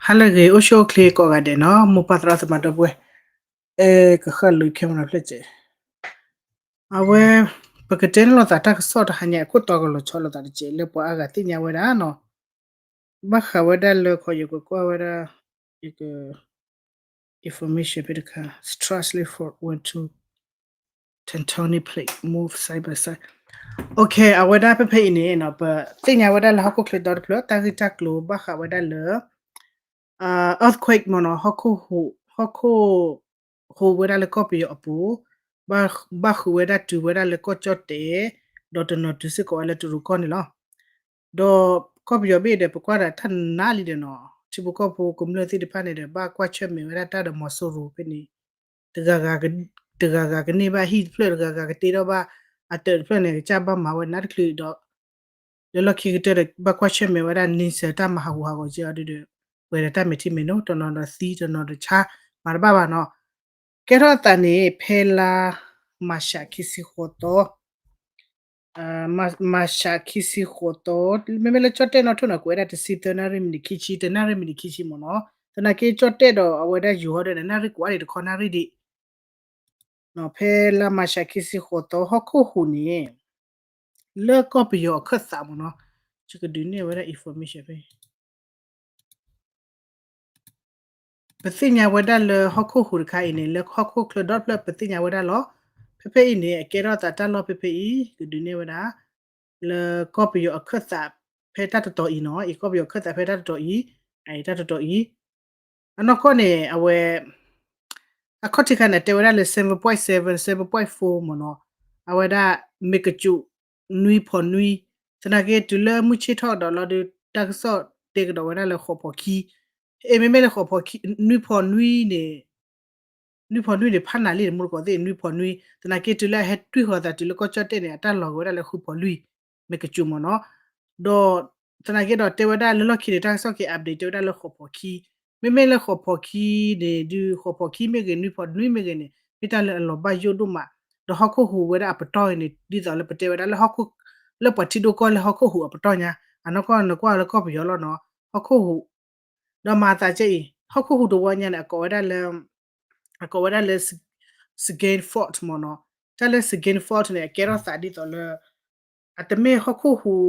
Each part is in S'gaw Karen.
ဟါလၢအဂ့ၤ အိၣ်ဆူၣ်အိၣ်ချ့ကိးဂၤဒဲးနီၤ မိၢ်ပၢ်သရၣ်သမါဒီပုၢ်ဝဲၢ်, ကဃၣ်လူၤခဲမုၢ်နၤဖျၢၣ်စဲး, အဝဲ ပကတဲန့ၢ်လိာ်သးတၢ်ကစီၣ်တဟါညါ အခိၣ်တီကလီၤဆီလိာ်သးတကဲး လၢပှၤအါဂၤသ့ၣ်ညါဝဲဒၣ်နီၤ, ဘၣ်ဃးဝဲဒၣ်လၢခီယကကွၢ်ဝဲဒၣ် ယက information ဖဲတခါ Strassley Ford went to tectonic plate move side by side. Okay, အဝဲဒၣ်ဖဲဖဲအံၤန့ၣ်နီၤ ပသ့ၣ်ညါဝဲဒၣ်လၢဟီၣ်ခိၣ်ချၢဒီတဖျၢၣ် တၢ်ဂ့ၢ်တၢ်ကျိၤဘၣ်ဃးဝဲဒၣ်လၢ earthquake မ့ၢ်နီၤ ဟီၣ်ခိၣ်ဟူး, ဟီၣ်ခိၣ်ဟူးဝဲဒၣ်လၢကီၢ်ပယီၤအပူၤ, ဘၣ်ဃုာ်ဝဲဒၣ်တုၤဝဲဒၣ်လၢကီၢ်ကၠီၣ်တဲၣ်, ဒီးတနီၤတုၤစ့ၢ်ကီးဝဲလၢတရူးကီၢ်န့ၣ်လီၤ. ဒီးကီၢ်ပယီၤဘ့ၣ်ဒီး ပကွၢ်ဒၣ်တၢ်နးလံဒီးနီၤ ထံဖိကီၢ်ဖိကမျၢၢ်သ့ၣ်တဖၣ်န့ၣ်ဒီး ဘၣ်ကွၢ်ဆၢၣ်မဲာ်ဝဲဒၣ်တၢ်ဒီးမီၤစိရိၤဖဲန့ၣ်, တဂၤဂၤ, တဂၤဂၤကန့ၢ်ဘၣ်ဟံၣ်တဖျၢၣ် တဂၤဂၤကတ့ထီၣ်ဘၣ်အတၢးတဖျၢၣ်န့ၣ် ကစၢ်ဘၣ်မၤဝဲနးတချုးဒီး လၢလီၢ်ခံကတၢၢ်ဒီး ဘၣ်ကွၢ်ဆၢၣ်မဲာ်ဝဲဒၣ် နံၤစၢၤတၢ်မၤဟးဂူာ်ဟးဂီၤက့ၤအီၤဒုဒီး ပှဲၤဒီးတၢ်မဲာ်ထံမဲာ်နိ တနီၤဒီးသံ တနီၤဒီးဆါ မၤတဘၣ်ဘၣ်နီၤ. ကဲထီၣ်အသးန့ၣ် ဖဲလါမၤရှးခံဆံဃိးသီ မၤရှးခံဆံဃိးသီ မ့မ့ၢ်လၢကၠီၣ်တဲၣ်နီၣ်ထိၣ်နီၤ ကွဲးဝဲဒၣ်တဆံသၢနၣ်ရံၣ်မံးနံးခံဆံ တနၣ်ရံၣ်မံးနံးခံဆံမ့ၢ်နီၤ. သနာ်က့ကၠီၣ်တဲၣ်ဒီးအဝဲဒၣ်ယိၤဟီၣ်ဒီး နၣ်ရံၣ်ကွးဒံးတခီနၣ်ရံၣ်ဒံး ဖဲလါမၤရှးခံဆံဃိးသီ ဟီၣ်ခိၣ်ဟူးန့ၣ် လၢကီၢ်ပယီၤအခၢၣ်သးမ့ၢ်နီၤ, ယကဒုးနဲၣ်ဝဲဒၣ် information ဖဲ ပသ့ၣ်ညါဝဲဒၣ်လၢဟီၣ်ခိၣ်ဟူးတခါအံၤန့ၣ် လၢဟီၣ်ခိၣ်ချၢဒီဖျၢၣ်ပသ့ၣ်ညါဝဲဒၣ်လီၤ. ဖဲဖဲအံၤန့ၣ် အကဲထီၣ်သးတၢ်လီၢ်ဖဲဖဲအံၤ ကဒုးနဲၣ်ဝဲဒၣ် လၢကီၢ်ပယီၤအခၢၣ်သးဖဲတၢ်တတီၤအံၤနီၤ, အံၤကီၢ်ပယီၤအခၢၣ်သးဖဲတၢ်တတီၤအံၤ, အံၤတၢ်တတီၤအံၤ အနီၢ်ကီၢ်န့ၣ် အဝဲ အခီၣ်ထံးခါန့ၣ် တဲဝဲဒၣ်လၢ seven point seven, seven point four မ့ၢ်နီၤ, အဝဲဒၣ် မ့ၢ်ကစူး နွံဖီနွံ, သနာ်က့တုၤလၢမုၢ်ဆ့ၣ်ထီၣ်ဒီးလီၤဒုး တၢ်ကစီၣ်တဲကဒီးဝဲဒၣ်လၢဃိးဖီခံ, အ့ မ့မ့ၢ်လၢဃိးဖီခံ နွံဖီနွံန့ၣ် နွံဖီနွံန့ၣ် ဖးနၤလံတမူတကိးသ့ၣ် နွံဖီနွံ, သနာ်က့တုၤလၢအဟဲတွံၢ်ဃီၤသးတုၤလၢကီၢ်ကၠီၣ်တဲၣ်န့ၣ် အတၢ်လီၤက့ၤဝဲဒၣ်လၢဃုဖီလွံၢ်, မ့ၢ်ကစူးမ့ၢ်နီၤ, ဒီး သနာ်က့ဒီးတဲဝဲဒၣ်လၢလီၢ်ခံန့ၣ် တၢ်ကစီၣ်က့ၤ update တဲဝဲဒၣ်လၢဃိးဖီခံ, မ့မ့ၢ်လၢဃိးဖီခံန့ၣ် ဒုးဃိးဖီခံမ့ၢ်ဂ့ၤ နွံဖီနွံမ့ၢ်ဂ့ၤန့ၣ် မ့ၢ်တၢ်လၢအလီၤဘၣ်ယိၣ်ဒိၣ်မး, ဒီးဟီၣ်ခိၣ်ဟူးဝဲဒၣ်အပတီၢ်အံၤန့ၣ် ဒ်သိးလၢပတဲဝဲဒၣ်လၢဟီၣ်ခိၣ် လၢပှၤထံဒိၣ်ကီၢ်လၢဟီၣ်ခိၣ်ဟူးအပတီၢ်ညါ, အနီၢ်ကီၢ်နကွၢ်လၢကီၢ်ပယီၤလီၤနီၤ, ဟီၣ်ခိၣ်ဟူး ဒီးမၤသးကဲအံၤ ဟီၣ်ခိၣ်ဟူးတဝီညါန့ၣ် အကိးဝဲဒၣ်လၢ အကိးဝဲဒၣ်လၢ Sagan Fault မ့ၢ်နီၤ, တၢ်လၢ Sagan Fault န့ၣ် အကဲထီၣ်သးဒ်သိးလၢ အတမ့ၢ်ဟီၣ်ခိၣ်ဟူး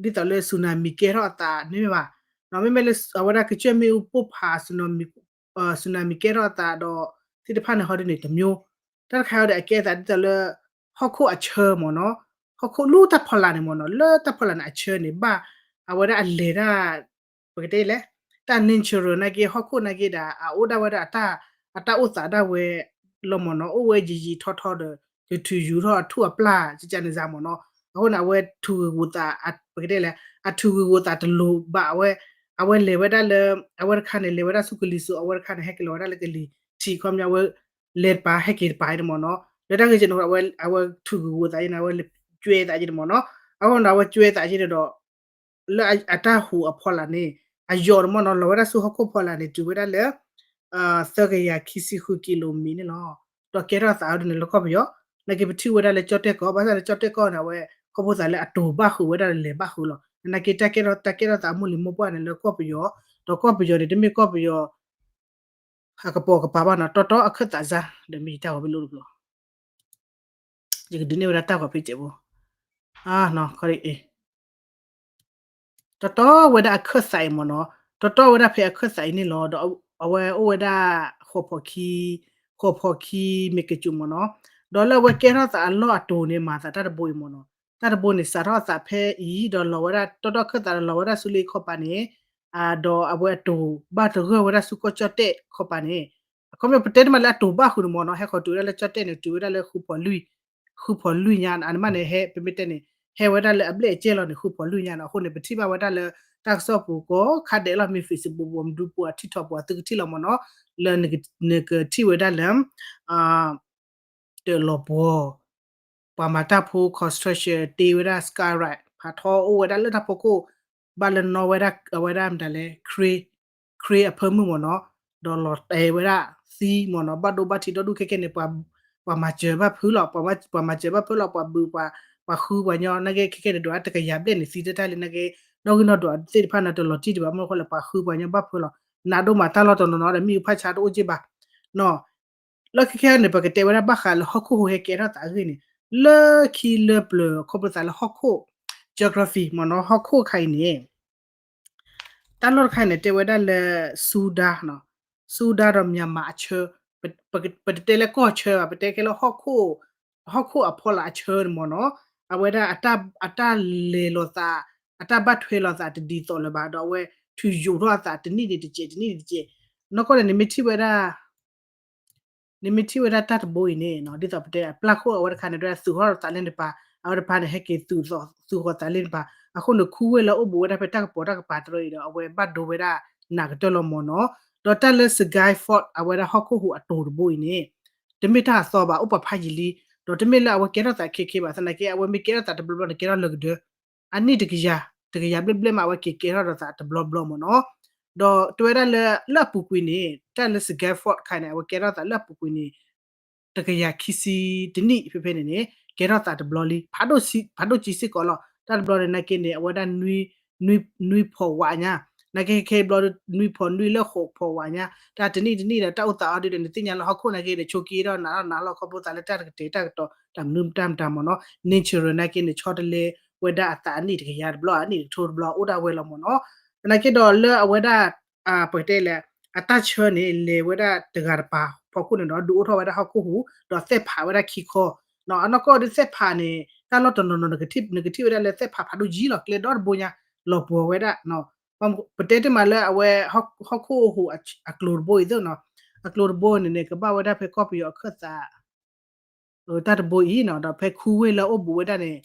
ဒ်သိးလၢ tsunami ကဲထီၣ်အသးန့ၣ်မ့ၢ်ဘၣ်, မ့မ့ၢ်လၢအဝဲဒၣ်ကစၢၢ်မ့ၣ်အူပိၢ်ဖး tsunami ကဲထီၣ်အသးဒီး သ့ၣ်တဖၣ်န့ၣ် ဟီဒ်န့ၣ်တမျိုး, တၢ်တခါအံၤဒီးအကဲအသးဒ်သိးလၢ ဟီၣ်ခိၣ်အဆၢမ့ၢ်နီၤ, ဟီၣ်ခိၣ်လၢတၢ်ဖီလာ်န့ၣ်မ့ၢ်နီၤ, လၢတၢ်ဖီလာ်န့ၣ်အဆၢန့ၣ် ဘၣ် အဝဲဒၣ်အလဲၤတၢ် ပကတဲလဲၣ် တၢ် natural နာ်က့ ဟီၣ်ခိၣ်နာ်က့ဒၣ် အအိၣ်ဒၣ်ဝဲဒၣ် အတၢ်အိၣ်သးဒၣ်ဝဲလီၤမ့ၢ်နီၤ, အိၣ်ဝဲယံာ်ယံာ်ထီထီဒီး ကထုးယူၤထီၣ်အထူၣ်အပျၢ် ကကန့ၣ်စ့ၢ်မ့ၢ်နီၤ, အဃိန့ၣ် အဝဲထုးဂုၤဂုၤသး ပကတဲလဲၣ် အထုးဂုၤဂုၤသးတလိၤဘၣ်ဝဲ, အဝဲလဲၤဝဲဒၣ်လၢ အဝဲတခါန့ၣ် လဲၤဝဲဒၣ်ဆူကလံၤစိး အဝဲတခါန့ၣ် ဟဲက့ၤလီၤဝဲဒၣ်လၢကလံၤထံး ခီပညီဝဲ လဲၤတပၤဟဲက့ၤတပၤအံၤန့ၣ်မ့ၢ်နီၤ, လၢတၢ်ဂ့ၢ်ကဲန့ၣ် အဝဲထုးဂုၤဂုၤသးအံၤန့ၣ် အဝဲကွဲသးအံၤန့ၣ်မ့ၢ်နီၤ, အဃိန့ၣ် အဝဲကွဲသးအံၤန့ၣ်ဒီး လၢအတၢ်ဟူးအဖီလာ်န့ၣ် အယိာ်န့ၣ်မ့ၢ်နီၤ လီၤဝဲဒၣ်ဆူဟီၣ်ခိၣ်ဖီလာ်န့ၣ် တုၤဝဲဒၣ်လၢ သၢကယၤခံဆံဃုကံလိမံၤန့ၣ်လီၤ. ဒီးကဲထီၣ်သးအီၤဒ်န့ၣ်လၢကီၢ်ပယီၤ, နာ်က့ပထံၣ်ဝဲဒၣ်လၢကၠီၣ်တဲၣ်ကီၢ် ဘၣ်ဆၣ်လၢကၠီၣ်တဲၣ်ကီၢ်န့ၣ် အဝဲ ခီဖျိသးလၢအတိၤဘၣ်ဃုာ်ဝဲဒၣ်လၢလဲၤဘၣ်ဃုာ်လီၤ. နာ်က့တၢ်ကဲထီၣ် တၢ်ကဲထီၣ်သးအမိၢ်လံၤမိၢ်ပှၢ်န့ၣ် လၢကီၢ်ပယီၤ, ဒီးကီၢ်ပယီၤန့ၣ် တမ့ၢ်ကီၢ်ပယီၤ အကပိာ်ကပၤဘၣ်နီၤ, တီတီအခၢၣ်သးစါ ဒီးမ့ၢ်ယတၢ်ဂီၤဖဲလၢတဘျီ ယကဒုးနဲၣ်ဝဲဒၣ်တၢ်ဂီၤဖဲစဲးဖိ, တီတီဝဲဒၣ်အခၢၣ်သးအံၤမ့ၢ်နီၤ, တီတီဝဲဒၣ်ဖဲအခၢၣ်သးအံၤန့ၣ်လီၤ. ဒီးအဝဲအိၣ်ဝဲဒၣ် ဃိးဖီခံ, ဃိးဖီခံမ့ၢ်ကစူးမ့ၢ်နီၤ, ဒီးလၢအဝဲကဲထီၣ်သးအလီၢ်အတိၤန့ၣ် မၤသးတၢ်တဘိအံၤမ့ၢ်နီၤ, တၢ်တဘိန့ၣ် စးထီၣ်အသးဖဲအံၤ ဒီးလီၤဝဲဒၣ် တီတီအခၢၣ်သးဒီးလီၤဝဲဒၣ်ဆူလၢခီပၤန့ၣ် ဒီးအဝဲအတိၤဘၣ်တဂၢၢ်ဝဲဒၣ်ဆူကီၢ်ကၠီၣ်တဲၣ်ခီပၤန့ၣ်, အခီပညီပတဲတမံၤလၢအတိၤဘၣ်ဃုာ်န့ၣ်မ့ၢ်နီၤ, ဟဲဃီၤတုၤဝဲဒၣ်လၢကၠီၣ်တဲၣ်န့ၣ် တုၤဝဲဒၣ်လၢ ဃုဖီလွံၢ်ညါန့ၣ် အန့ၣ်မးန့ၣ် ဟဲ ပမ့ၢ်တဲန့ၣ် ဟဲဝဲဒၣ်လၢအဘျဲၣ်အကဲလီၤန့ၣ် ဃုဖီလွံၢ်ညါန့ၣ်. အဃိန့ၣ် ပထံၣ်ဘၣ်ဝဲဒၣ်လၢ တၢ်ကစီၣ်ပူၤကိးခါဒဲးလီၤ မ့ၢ် Facebook ပူၤ မဒူပူၤ အထံထီၣ်ပူၤ အသုကထံၣ်လီၤမ့ၢ်နီၤ, လၢနကထံၣ်ဝဲဒၣ်လၢ တၢ်လီၤပှီၤ ပှၤမၤတၢ်ဖိ construction တ့ဝဲဒၣ် skylight ဖးထီအိၣ်ဝဲဒၣ်လၢတၢ်ဖီခိၣ် ဘၣ်လၢနီၣ်ဝဲဒၣ် အဝဲဒၣ်မတၤလဲၣ် crane အဖၢမုၢ်မ့ၢ်နီၤ, ဒီးလီၤတဲာ်ဝဲဒၣ်သံမ့ၢ်နီၤ, ဘၣ်ဒိဘၣ်ထံးဒီဒူၣ်ခဲကဲန့ၣ် ပှၤမၤစၢၤဘၣ်ဖုးလီၤ, ပှၤမၤစၢၤဘၣ်ဖုးလီၤ, ပှၤဘုးပှၤ ပှၤဃုပှၤညီ နာ်က့ခဲကဲန့ၣ် ဒွးတကယၤဘျဲၣ်န့ၣ် သံတၢ်တၢ်လံ နာ်က့ နီၣ်ဂံၢ်နီၣ်ဒွးသ့ၣ်တဖၣ်န့ၣ် တလီၤတံၢ်ဒံးဘၣ် မ့ၢ်ဃိလၢပှၤဃုပှၤညီဘၣ်ဖုးလီၤ. နးဒိၣ်မး တၢ်လီၢ်တနီၤနီၤဒီး မ့ၣ်အူဖးဆါတအိၣ်က့ၢ်ဘၣ်. လၢခဲခဲန့ၣ် ပကတဲဝဲဒၣ်ဘၣ်ဃးလၢဟီၣ်ခိၣ်ဟူးဟဲကဲထီၣ်သးအဂ့ၢ်န့ၣ် လၢခံလၢပျၢၤ ခီဖျိသးလၢဟီၣ်ခိၣ် geography မ့ၢ်နီၤ ဟီၣ်ခိၣ်ခါအံၤန့ၣ် တၢ်လီၢ်တခါန့ၣ် တဲဝဲဒၣ်လၢ ဆူဒၣ်နီၤ, ဆူဒၣ်ဒီး မြန်မာအဆၢ, ပတတဲလၢကီၢ်ဆၢဘၣ်, ပတဲခဲလၢဟီၣ်ခိၣ်, ဟီၣ်ခိၣ်အဖီလာ်အဆၢန့ၣ်မ့ၢ်နီၤ, အဝဲဒၣ်အတၢ်လဲၤလိာ်သး, အတၢ်ဘၣ်ထွဲလိာ်သးတဒ်သိးလၢၤဘၣ်, ဒီးအဝဲထုးယိာ်ထီၣ်အသးတနံၣ်န့ၣ်တစဲး တနံၣ်န့ၣ်တစဲး, နီၢ်ကီၢ်န့ၣ် နမ့ၢ်ထံၣ်ဝဲဒၣ် နမ့ၢ်ထံၣ်ဝဲဒၣ်တၢ်တဘိအံၤန့ၣ် ဒ်သိးပတဲအပျၢ်ခိၣ်အဝဲတခါန့ၣ် ဒွဲသုးဃီၤသးလၢနပၤ, အဝဲတပၤန့ၣ် ဟဲက့ၤသုး, သုးဃီၤသးလၢနပၤ, အဃိန့ၣ် ခူဝ့ၢ်လၢအိၣ်ဘူးဝဲဒၣ်ဖဲတၢ်ကပီၤတၢ်ကပၤတရၢအံၤဒီး အဝဲဘၣ်ဒိဝဲဒၣ်နးကတၢၢ်လီၤမ့ၢ်နီၤ, ဒီးတၢ်လၢ Sagaing Fort အဝဲဒၣ်ဟီၣ်ခိၣ်ဟူးအတိၤတဘိအံၤန့ၣ် တမ့ၢ်တၢ်အသီဘၣ် အိၣ်ပာ်ဖးယံာ်လံ, ဒီးတမ့ၢ်လၢအဝဲကဲထီၣ်သးခဲခဲဘၣ်, သနာ်က့ အဝဲမ့ၢ်ကဲထီၣ်သးတဘျီဘျီန့ၣ် ကဲထီၣ်လၢကဒၢ အနံၣ်တကယၤ, တကယၤဘျဲၣ်ဘျဲၣ်မး အဝဲက့ၤကဲထီၣ်ဒီးသးတဘျီဘျီမ့ၢ်နီၤ, ဒီးတဲဝဲဒၣ်လၢ လၢအပူၤကွံာ်န့ၣ် တၢ်လၢ Sagaing Fort တခါန့ၣ် အဝဲကဲထီၣ်သးလၢအပူၤကွံာ်န့ၣ် တကယၤခံဆံတနံၣ်ဖဲဖဲန့ၣ်န့ၣ် ကဲထီၣ်သးတဘျီလံ, ဖးဒိၣ်စံ, ဖးဒိၣ်ကံစ့ၢ်ကီးလီၤ, တၢ်တဘျီန့ၣ် နာ်က့န့ၣ် အဝဲဒၣ် နွံဖီးဝးညါ, နာ်က့ခဲဘျီ နွံဖီးနွံလၢဃိးဖီးဝးညါ, တၢ်တနံၣ်တနံၣ်ဒီး တၢ်အိၣ်သးအီၤဒ်ဒီး နသ့ၣ်ညါလၢဟီၣ်ခိၣ်နာ်က့ဒီး ဆိက့ဒီးနးထီၣ်နးလီၤ ခီဖျိသးလၢတၢ်တကတဲာ်တၢ်ကတီၤ တၢ်မနုၤတၢ်မတၤမ့ၢ်နီၤ, nature နာ်က့န့ၣ် ဆီတလဲဝဲဒၣ်အသးအနံၣ်တကယၤတဘျီ အနံၣ်တကထိတဘျီ အိၣ်ဒၣ်ဝဲလီၤမ့ၢ်နီၤ, သနာ်က့ဒီးလၢအဝဲဒၣ် ပကတဲလဲၣ် အတၢ်ဆၢန့ၣ် လဲၤဝဲဒၣ်တဂၤတပၤဖီခိၣ်န့ၣ်ဒီး ဒုးအိၣ်ထီၣ်ဝဲဒၣ်ဟီၣ်ခိၣ်ဟူး ဒီးသဲၣ်ဖးဝဲဒၣ်ခံခီ, အနီၢ်ကီၢ်ဒ်သဲၣ်ဖးန့ၣ် တၢ်လီၢ်တနီၤနီၤ နကထံၣ်ဝဲဒၣ်လၢသဲၣ်ဖးဖးဒိၣ်ကံလီၤ ကျဲဒီတဘိညါ လီၤပှီၤဝဲဒၣ် ပတဲတ့ၢ်မးလၢအဝဲ ဟီၣ်ခိၣ်ဟူးအကျိၤတဘိအံၤသ့ၣ်နီၤ, အကျိၤတဘိန့ၣ်န့ၣ် ကဘၣ်ဝဲဒၣ်ဖဲကီၢ်ပယီၤအခၢၣ်သး တၢ်တဘိအံၤနီၤ, ဒီးဖဲခူဝ့ၢ်လၢအိၣ်ဘူးဝဲဒၣ်န့ၣ်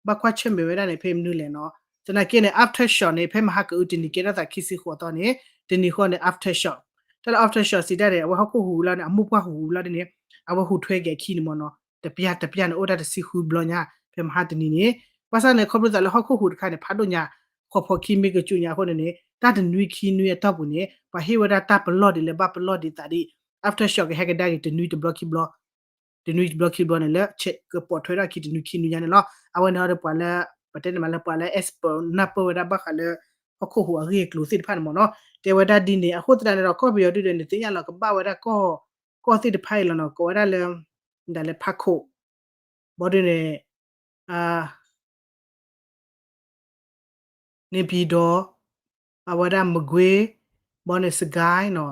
ဘၣ်ကွၢ်ဆၢၣ်မဲာ်ဝဲဒၣ်န့ၣ် ဖဲမနုၤလဲၣ်နီၤ, သနာ်က့န့ၣ် aftershock န့ၣ် ဖဲမဟါကအုးတနံၤကဲထီၣ်သးခံဆံဃိးသီန့ၣ် တနံၤဃီန့ၣ် aftershock, တၢ်လၢ aftershock စံးတၢ်န့ၣ် အဝဲဟီၣ်ခိၣ်ဟူးလီၤန့ၣ် အမိၢ်ပှၢ်ဟူးလီၤန့ၣ် အဝဲဟူးထွဲက့ၤအခံန့ၣ်မ့ၢ်နီၤ, တပျၢ်တပျၢ်န့ၣ် အိၣ်ဒၣ်တဆံဃုဘျီညါ ဖဲမဟါတနံၤန့ၣ်, ဘၣ်ဆၣ်န့ၣ် ခီဖျိသးလၢဟီၣ်ခိၣ်ဟူးတခါန့ၣ် ဖးဒိၣ်ညါ ဃီဖီခံမ့ၢ်ကစူးညါအဃိန့ၣ်န့ၣ် တၢ်တနွံခံနွံအတီၢ်ပူၤန့ၣ် ပှၤဟ့ၣ်ဝဲဒၣ်တၢ်ပလီၢ်ဒ်လဲၣ်ဘၣ်ပလီၢ်ဒ်သးဒ် aftershock ကဟဲကဒါက့ၤတနွံတဘျီခံဘျီ တနွံတဘျီခံဘျီန့ၣ်လၢ ကပိာ်ထွဲထီၣ်ခံတနွံခံနွံညါန့ၣ်လီၤ. အဝဲန့ၣ်ဒီးပှၤလၢ ပတဲန့ၣ်မးလၢပှၤလၢ expert နၢ်ပၢၢ်ဝဲဒၣ်ဘၣ်ဃးလၢ ဟီၣ်ခိၣ်ဟူးအဂ့ၢ်အကျိၤသ့ၣ်တဖၣ်န့ၣ်မ့ၢ်နီၤ တဲဝဲဒၣ်ဒ်န့ၣ် အဃိသတးန့ၣ်ဒီး ကီၢ်ပယီၤဒုဒီးန့ၣ် သ့ၣ်ညါလီၤကဘၣ်ဝဲဒၣ်ကီၢ် ကီၢ်သ့ၣ်တဖၣ်အံၤလီၤနီၤ ကိးဝဲဒၣ်လၢ ဒ်လဲၣ် ဖးခိၣ် ဘီဒုန့ၣ် န့ၣ်ပံၤဒီး အဝဲဒၣ်မကွ့ ဘီန့ၣ် စကဲနီၤ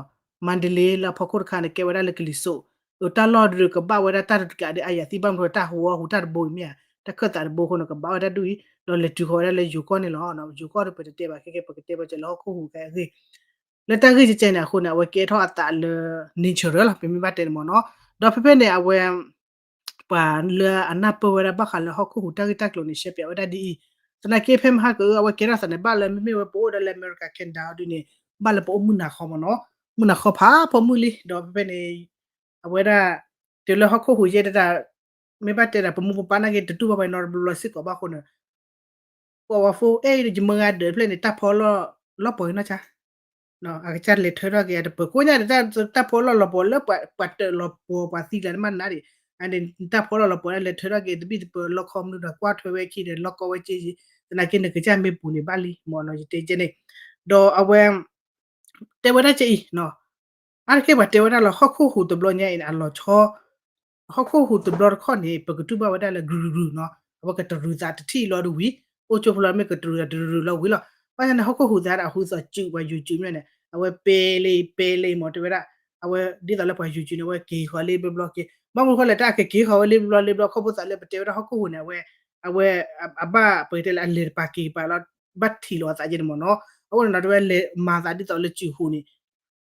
မါဒလ့ လၢအဖီခိၣ်တခါန့ၣ် ကဲဝဲဒၣ်လၢကလံၤစိး အတၢ်လီၢ်ဒုးကဘၣ်ဝဲဒၣ်တၢ်တကးဒ်အယၤသံဘၣ်မနုၤတၢ်ဟူးအီၣ်ဟူးတၢ်တဘိအံၤမ့ၢ်ဧါ တၢ်ခၢၣ်သးတဘိအဃိန့ၣ် ကဘၣ်ဝဲဒၣ်ဒ်အံၤ ဒီးလဲၤတုၤဃီၤဝဲဒၣ်လၢယိၤကီၢ်န့ၣ်လီၤ. ယိၤကီၢ်ဒီးပတတဲဘၣ်ခဲကဲ ပကတဲဘၣ်ကဲလၢဟီၣ်ခိၣ်ဟူးခဲအဂ့ၢ် လၢတၢ်ဂ့ၢ်ကဲကဲန့ၣ်အဃိန့ၣ် အဝဲကဲထီၣ်အသးလၢ nature လီၤ ပမ့ၢ်ဘၣ်တဲန့ၣ်မ့ၢ်နီၤ ဒီးဖဲဖဲန့ၣ် အဝဲ ပှၤလၢအနၢ်ပၢၢ်ဝဲဒၣ်ဘၣ်ဃးလၢဟီၣ်ခိၣ်ဟူးတၢ်ဂ့ၢ်တၢ်ကျိၤန့ၣ် ရှဲပၠးဝဲဒၣ်ဒ်အံၤ, သနာ်က့ဖဲမဟါကအုး အဝဲကဲထီၣ်သးန့ၣ် ဘၣ်လၢမ့မ့ၢ်ဝဲပအိၣ်ဒၣ်လၢအမဲရကၤ Canada အီၤဒုန့ၣ် ဘၣ်လၢပအိၣ်မုၢ်နၤဃီမ့ၢ်နီၤ, မုၢ်နၤဃီဖးဖီမုၢ်လံ ဒီးဖဲဖဲန့ၣ် အဝဲဒၣ် တုၤလၢဟီၣ်ခိၣ်ဟူးယဲၢ်တၢ် မ့ၢ်ဘၣ်တဲဒၣ် ပမိၢ်ပပၢ်နာ်က့ တတူၢ်ဘၣ်ဝဲနီတဘျီဘျီစ့ၢ်ကီးဘၣ်အဃိန့ၣ် ကွၢ်ဝဲဖိ အဲ ယမုၢ်ဂၤဒၢးဖျဲၣ်န့ၣ် တၢ်ဖီလီၢ်လီၤပှီၤနီၢ်ဆါ အကစၢ်လဲၤထၢထီၣ်က့ၤအတပၢၤ ကိးညါဒီး တၢ်ဖီလီၢ်လီၤပှီၤလၢပှၤတၢးလီၤပှီၤပှၤသံလၢနမ့ၢ်နၤဒံး အန့ၣ် တၢ်ဖီလီၢ်လီၤပှီၤဒၣ်လဲၤထၢထီၣ်က့ၤတဘ့ၣ်တပၢၤ လီခီမနုၤဒီးကွၢ်ထွဲဝဲခံဒီး လီကီဝဲက့ၤယံၤ သနာ်က့န့ၣ် ကစၢ်မ့ၢ်ပူၤန့ၣ်ဘၣ်လံ မ်ယတဲကဲန့ၣ် ဒီးအဝဲ တဲဝဲဒၣ်ကဲအံၤ အါတက့ၢ်ပှၤတဲဝဲဒၣ်လီၤ ဟီၣ်ခိၣ်ဟူးတဘျီညါအံၤန့ၣ် အလီၤဆီ ဟီၣ်ခိၣ်ဟူးတဘျီတခီၣ်န့ၣ် ပကတူၢ်ဘၣ်ဝဲဒၣ်လၢ ကရူၢ်ကရူၢ်နီၤ အဝဲကတရူးသးတထံၣ်လီၤတဝံၤ အိၣ်ကၠိဖိလီၤမ့ၢ်ကတရူးတရူးလီၤဝံၤလီၤ ဘၣ်ဆၣ်န့ၣ် ဟီၣ်ခိၣ်ဟူးသးဒၣ်အဟူးသးစုးပှၤယူၤစုးမ့ၢ်န့ၣ် အဝဲပဲလ့ပဲလ့မ့ၢ်တဲဝဲဒၣ် အဝဲဒ်သိးလၢပှၤယူၤစုးန့ၣ် အဝဲက့ၤဃီၤလ့ဘျီဘျီက့ၤ ဘၣ်မနုၤဃိလဲၣ် တၢ်ကက့ၤဃီၤဝဲလ့ဘျီဘျီလ့ဘျီ ခီဖျိသးလၢပတဲဝဲဒၣ်ဟီၣ်ခိၣ်ဟူးန့ၣ် အဝဲ အဝဲ အဘၣ်ပကတဲလၢအလဲၤတပၤက့ၤကပၤလီၤ ဘၣ်ထံၣ်လီၤအသးယဲန့ၣ်မ့ၢ်နီၤ အဃိန့ၣ်ဒီး တဝဲလဲၤမၤသးဒ်သိးလၢစုးဟူးန့ၣ်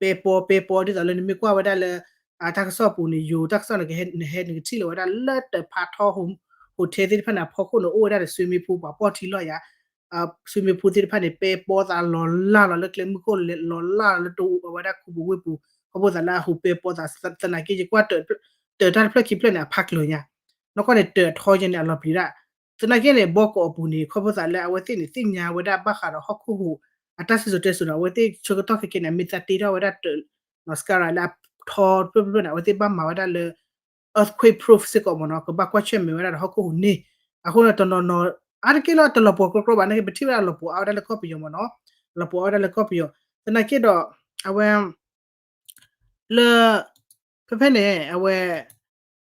ပဲပီပဲပီဒ်သိးလၢနမ့ၢ်ကွၢ်ဝဲဒၣ်လၢ တၢ်ကစီၣ်ပူၤန့ၣ် ယိၤတၢ်ကစီၣ်န့ၣ် နဟဲနကထံၣ်လီၤဝဲဒၣ်လၢတဖးထီ hotel သ့ၣ်တဖၣ်န့ၣ် အဖီခိၣ်န့ၣ် အိၣ်ဝဲဒၣ်ဒီး swimming pool ပှၤပီၢ်ထံလီၢ်ယၤ swimming pool သ့ၣ်တဖၣ်န့ၣ် ပဲပီသးလီၤလၢ်လီၤလၢကျဲမုၢ်ခိၣ် လီၤလၢ်လၢတအိၣ်အဝဲဒၣ်ခူပူၤဝ့ၢ်ပူၤ ခီဖျိသးလၢအဟူးပဲပီသး သနာ်က့ယကွၢ် တၢးတၢ်တဖျၢၣ်ခံဖျၢၣ်န့ၣ် အဖးကျၢၤညါ နီၢ်ကီၢ်န့ၣ် တၢးအထီယဲန့ၣ် အလီၤပျံၤဒၣ် သနာ်က့န့ၣ် ဘီကီးအပူၤန့ၣ် ခီဖျိသးလၢအဝဲသ့ၣ်န့ၣ် သ့ၣ်ညါဝဲဒၣ်ဘၣ်ဃးဒီးဟီၣ်ခိၣ်ဟူး အတၢ်စံၣ်စိၤတဲစိၤန့ၣ် အဝဲသ့ၣ်ဆၢကတီၢ်ခဲကဲန့ၣ် အမ့ၢ်သးတ့ထီၣ်ဝဲဒၣ်တၢး skyline လၢအထီတဖျၢၣ်ဖျၢၣ်န့ၣ် အဝဲသ့ၣ်ဘၣ်မၤဝဲဒၣ်လၢ earthquake proof စ့ၢ်ကီးမ့ၢ်နီၤ ကဘၣ်ကွၢ်ဆၢၣ်မဲာ်ဝဲဒၣ်ဒီးဟီၣ်ခိၣ်ဟူးန့ၣ် အဃိန့ၣ် တနီၤနီၤ အါတက့ၢ်လၢတလီၤပှီၤကြီကြီဘၣ် နာ်က့ ပထံၣ်ဝဲဒၣ်လီၤပှီၤအါဝဲဒၣ်လၢကီၢ်ပယီၤမ့ၢ်နီၤ လီၤပှီၤအါဝဲဒၣ်လၢကီၢ်ပယီၤ သနာ်က့ဒီး အဝဲ လၢ ဖဲဖဲန့ၣ် အဝဲ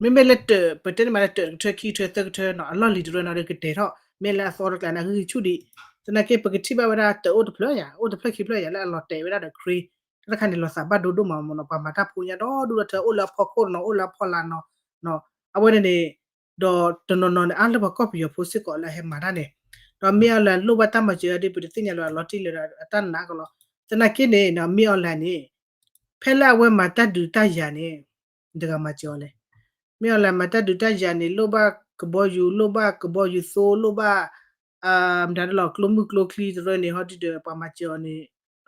မ့မ့ၢ်လၢတၢး ပတဲန့ၣ်မးလၢတၢးတကထၢ ခံကထၢ သၢကထၢနီၤ အလီၢ်လံၤတရၢနီၤဒီးကတဲာ်ထီၣ် မ့ၢ်လၢအသီတကျါန့ၣ် အဂံၢ်ဆူၣ်ဒံး. သနာ်က့ ပကထံၣ်ဘၣ်ဝဲဒၣ်တၢးအိၣ်တဖျၢၣ်ယါ အိၣ်တဖျၢၣ်ခံဖျၢၣ်ယါ လၢအလီၤတဲာ်ဝဲဒၣ်ဒီးခရံာ် တၢ်တခါန့ၣ် လီၤသးဘၣ်ဒိဒိၣ်မးမ့ၢ်နီၤ ပှၤမၤတၢ်ဖိညါဒီဒူၣ်ဒီထၢ အိၣ်လၢအဖီခိၣ်နီၤ အိၣ်လၢအဖီလာ်နီၤ အဝဲန့ၣ်န့ၣ် ဒီးတနီၤနီၤန့ၣ် အါလၢပှၤကီၢ်ပယီၤဖိစ့ၢ်ကီးလၢအဟဲမၤတၢ်န့ၣ် ဒီးမ့ၢ်အီၤလဲၣ်လိၣ်ဘၣ်တၢ်မၤစၢၤအီၤဒီး ပတသ့ၣ်ညါလၢအလီၤတံၢ်လၢအတၢ်နာ်ကလီၤ. သနာ်က့န့ၣ် မ့ၢ်အီၤလဲၣ်န့ၣ် ဖဲလၢအဝဲမၤတၢ်ဒုးတၢ်ယၤန့ၣ် တဂၤမၤစၢၤအီၤလဲၣ်. မ့ၢ်အီၤလဲၣ်မၤတၢ်ဒုးတၢ်ယၤန့ၣ် လိၣ်ဘၣ်ကဘီယူၤ လိၣ်ဘၣ်ကဘီယူၤသိ လိၣ်ဘၣ် မတၤဒ်လီၤ ကျိမုၢ်ကျိချံတရၢန့ၣ် ဟီဒုဒီးပှၤမၤစၢၤအီၤန့ၣ်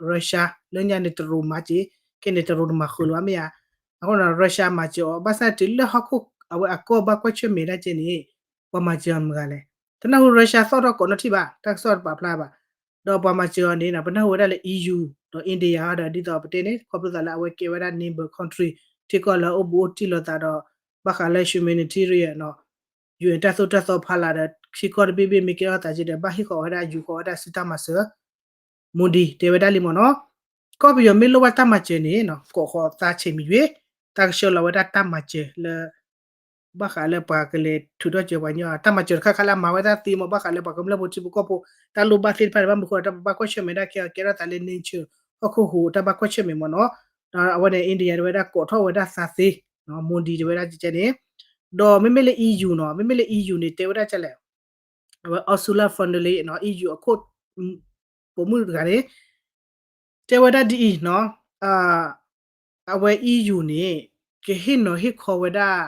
Russia လၢညါန့ၣ် တရူးမၤစၢၤ ခဲန့ၣ် တရူးတမၤဃုာ်လီၤမ့ၢ်ဧါ. အဃိန့ၣ် Russia မၤစၢၤအီၤ ဘၣ်ဆၣ်တုၤလၢဟီၣ်ခိၣ် အဝဲအကီၢ်ဘၣ်ကွၢ်ဆၢၣ်မဲာ်ဒၣ်ကဲန့ၣ် ပှၤမၤစၢၤအီၤမတၤလဲၣ်. တနၢ်ဟူ Russia သီၣ်ထီၣ်ကိးနီၣ်ထံၣ်ဘၣ် တၢ်ကစီၣ်တပာ်ဖျါဘၣ် ဒီးပှၤမၤစၢၤအီၤန့ၣ် ပနၢ်ဟူဝဲဒၣ်လၢ E U ဒီး India ဒီးဒ်သိးပတဲန့ၣ် ခီဖျိသးလၢအဝဲကဲဝဲဒၣ် neighbor country ထံကီၢ်လၢအအိၣ်ဘူးအိၣ်တံၢ်လိာ်သးဒီး ဘၣ်ဃးလၢ humanitarian နီၤ UN တၢ်သိၣ်တၢ်သီဖီလာ်ဒီး ထံကီၢ်တဘ့ၣ်ဘ့ၣ်မ့ၢ်ကဲထီၣ်သးကဒီး ဘၣ်ဟ့ၣ်ဃီၤဝဲဒၣ် ယူၤဃီၤဝဲဒၣ်စုတၢ်မၤစၢၤ Modi တဲဝဲဒၣ်လံမ့ၢ်နီၤ ကီၢ်ပယီၤမ့ၢ်လိၣ်ဘၣ်တၢ်မၤစၢၤန့ၣ် ကိးဃီၤသးဆံးမံၤယွ့ တၢ်ကဆှၢလီၤဝဲဒၣ်တၢ်မၤစၢၤလၢ ဘၣ်ဃးလၢပှၤကလဲၤထုးထီၣ်စၢၤပှၤညီ တၢ်မၤစၢၤတခါခါလၢအမၤဝဲဒၣ်သ့မ့ၢ် ဘၣ်ဃးလၢပှၤကမျၢၢ်ဖိထံဖိကီၢ်ဖိ တၢ်လိၣ်ဘၣ်သ့ၣ်တဖၣ်န့ၣ် ဘၣ်မနုၤဃိဒီး တၢ်ဘၣ်ကွၢ်ဆၢၣ်မဲာ်ဒၣ်ခဲအံၤ ကဲထီၣ်သးလၢ nature ဟီၣ်ခိၣ်ဟူး တၢ်ဘၣ်ကွၢ်ဆၢၣ်မဲာ်မ့ၢ်နီၤ ဒီးအဝဲန့ၣ် India တဲဝဲဒၣ်ကိးထီၣ်ဝဲဒၣ်သးသ့ Modi တဲဝဲဒၣ်ကဲန့ၣ် ဒီးမ့မ့ၢ်လၢ E U နီၤ မ့မ့ၢ်လၢ E U န့ၣ် တဲဝဲဒၣ်ကဲလဲၣ် အဝဲ Ursula von der Leyen နီၤ E U အခိၣ် ပိာ်မုၣ်တဂၤန့ၣ် တဲဝဲဒၣ်ဒ်အံၤနီၤ အဝဲ E U န့ၣ် ကဟ့ၣ်နီၤဟ့ၣ်ခီဝဲဒၣ်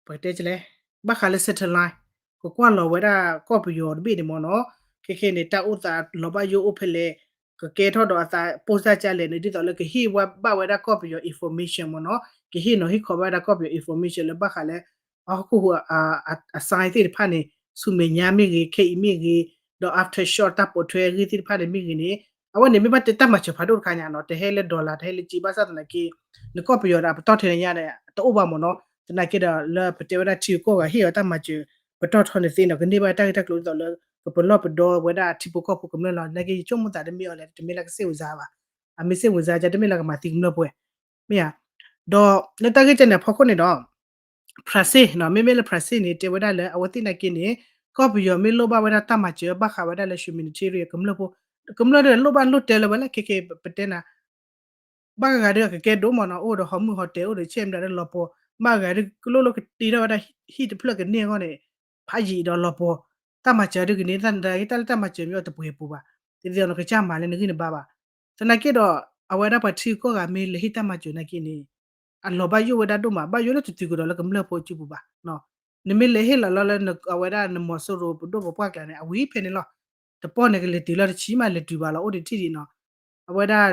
ပကတဲလဲၣ် ဘၣ်ဃးလၢ satellite ကကွၢ်လီၤဝဲဒၣ်ကီၢ်ပယီၤတဘ့ၣ်န့ၣ်မ့ၢ်နီၤ ခဲခဲန့ၣ် တၢ်အိၣ်သးလီၤဘၣ်ယိၣ်အိၣ်ဖဲလဲၣ် ကကဲထီၣ်ဒီးအသး post တၢ်ကလဲၣ်န့ၣ် ဒ်သိးလၢကဟ့ၣ်ဝဲဘၣ်ဝဲဒၣ်ကီၢ်ပယီၤ information မ့ၢ်နီၤ ကဟ့ၣ်နီၤဟ့ၣ်ခီဘၣ်ဝဲဒၣ်ကီၢ်ပယီၤ information လၢဘၣ်ဃးလၢ အဟီၣ်ခိၣ်ဟူး အ sign သ့ၣ်တဖၣ်န့ၣ် ဆူမဲာ်ညါမ့ၢ်ဂ့ၤ ခဲအံၤမ့ၢ်ဂ့ၤ ဒီး aftershock တၢ်ပိာ်ထွဲအဂ့ၢ်သ့ၣ်တဖၣ်န့ၣ်မ့ၢ်ဂ့ၤန့ၣ် အဝဲန့ၣ်မ့ၢ်ဘၣ်တဲတၢ်မၤစၢၤဖးဒိၣ်တခါညါနီၤ တဟဲလၢ dollar တဟဲလၢက့ ဘၣ်ဆၣ်သနာ်က့ နကီၢ်ပယီၤဒီးအပတီၢ်ထဲန့ၣ်ညါန့ၣ် တအိၣ်ဘၣ်မ့ၢ်နီၤ သနာ်က့ဒီးလၢပတဲဝဲဒၣ်ထံဂုၤကီၢ်ဂၤဟ့ၣ်အီၤတၢ်မၤစၢၤ ပတီၢ်ထီန့ၣ်သ့နီၤ ကန့ၢ်ဘၣ်တၢ်ဂ့ၢ်တၢ်ကျိၤဒ်သိးလၢ ကပလီၢ်ပဒီဝဲဒၣ်ထံဖိကီၢ်ဖိကမျၢၢ်လီၤ သနာ်က့ယဆိကမိၣ်သးတမ့ၢ်အီၤလဲၣ် တမ့ၢ်လၢကစ့ၣ်ဝံၤစါဘၣ် အမ့ၢ်စ့ၣ်ဝံၤစါကတမ့ၢ်လၢကမၤသံကမျၢၢ်ပှဲၤ မ့ၢ်ဧါ ဒီးလၢတၢ်ဂ့ၢ်ကဲန့ၣ်အဖီခိၣ်န့ၣ်ဒီး France နီၤ မ့မ့ၢ်လၢ France န့ၣ် တဲဝဲဒၣ်လၢအဝဲသ့ၣ်နာ်က့န့ၣ် ကီၢ်ပယီၤမ့ၢ်လိၣ်ဘၣ်ဝဲဒၣ်တၢ်မၤစၢၤဘၣ်ဃးဝဲဒၣ်လၢ humanitarian ကမျၢၢ်ဖိ ကမျၢၢ်ဒီးလိၣ်ဘၣ်လိၣ်တဲလၢၤဝဲလၢခဲခဲပတဲနၤ ဘၣ်ဂၤဂၤဒီးကကဲဒိၣ်မ့ၢ်နီၤ အိၣ်ဒီး ဟီမုၢ်ဟီတဲ အိၣ်ဒီးဆဲးမတၤဒီးလီၤပှီၤ ဘၣ်ဂၤဒီးကလိၣ်လိၣ်ကတ့ထီၣ်ဝဲဒၣ်ဟံၣ်တဖျၢၣ်ကန့ၢ်အဂီၢ်န့ၣ် ဖးယံာ်ဒီးလီၤပှီၤ တၢ်မၤစၢၤဒုကန့ၢ် တၢ်လၢတၢ်မၤစၢၤမ့ၢ်အီၤတပှဲၤပူၤဘၣ် ဒ်သိးနကစၢ်မၤလၢနဂံၢ်နဘါဘၣ် သနာ်က့ဒီး အဝဲဒၣ်ပှၤထံဂုၤကီၢ်ဂၤမ့ၢ်လဲၤဟ့ၣ်တၢ်မၤစၢၤနာ်က့န့ၣ် အလီၤဘၣ်ယိၣ်ဝဲဒၣ်ဒိၣ်မး ဘၣ်ယိၣ်လၢတတုၤကဒီးလၢကမျၢၢ်ဖိအစုပူၤဘၣ် နမ့ၢ်လဲၤဟ့ၣ်လီၤလီၤလၢအဝဲဒၣ်နမီၤစိရိၤပဒိၣ်ပပှၢ်ကျါန့ၣ် အဝံၤဖဲန့ၣ်လီၤ တပီၢ်န့ၣ်ကလဲၤတုၤလၢတဆံမးလဲၤတုၤဘၣ်လီၤ အိၣ်ဒံးထံၣ်ဒံးနီၤ အဝဲဒၣ်